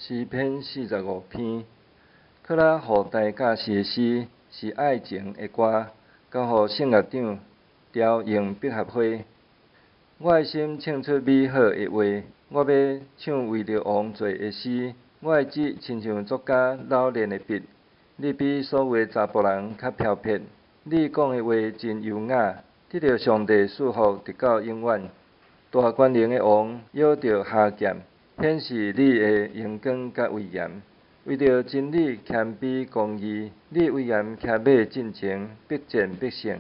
詩篇45篇，可拉予大教士的詩，是愛情的歌，交予聖樂長，調用百合花。我的心唱出美好的話，我欲唱為著王做的詩。我的舌親像作家老練的筆，你比所有的查埔人較飄撇。你講的話真優雅，得著上帝賜福，直到永遠。大權能的王搖著哈劍，顯示你的榮光佮威嚴。為著真理謙卑公義，你威嚴騎馬進前，必戰必勝。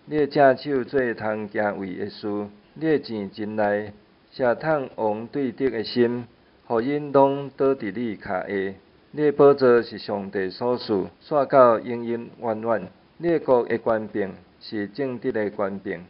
你的正手做通行為的事，你的箭真利，射透王對敵的心，予𪜶攏倒佇你跤下。你的寶座是上帝所賜，紲到永永遠遠。你的國的權柄是正直的權柄，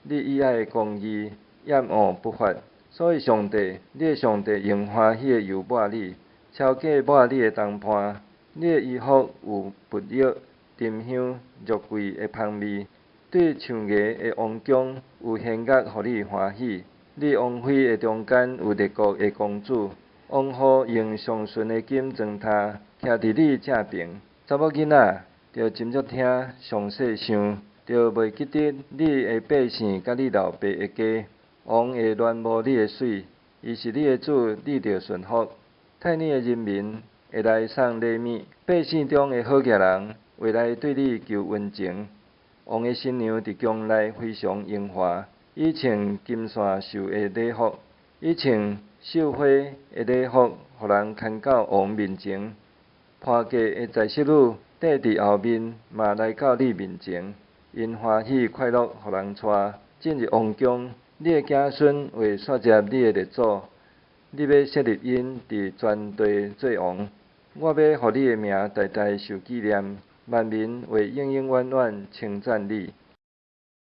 你喜愛公義，厭惡不法。所以上帝，你的上帝用歡喜的油抹你，超過抹你的同伴。你的衣服有沒藥、沉香、肉桂的芳味。對象牙的王宮有弦樂予你歡喜。你王妃的中間有列國的公主，王后用上純的金妝屜，徛佇你正爿。查某囡仔，著斟酌聽，詳細想，著袂記得你的百姓佮你老爸的家。王會戀慕你的媠，伊是你的主，你著順服。刣你的人民會來送禮物，百姓中的好額人會來對你求溫情。王的新娘佇宮內非常榮華，伊穿金線繡的禮服，伊穿繡花的禮服，予人牽到王面前。伴嫁的在室女綴佇後面，嘛來到你面前，𪜶歡喜快樂，予人帶進入王宮。你的子孫會紲接你的列祖，你欲設立𪜶佇全地做王。我欲予你的名代代受紀念，萬民會永永遠遠稱讚你。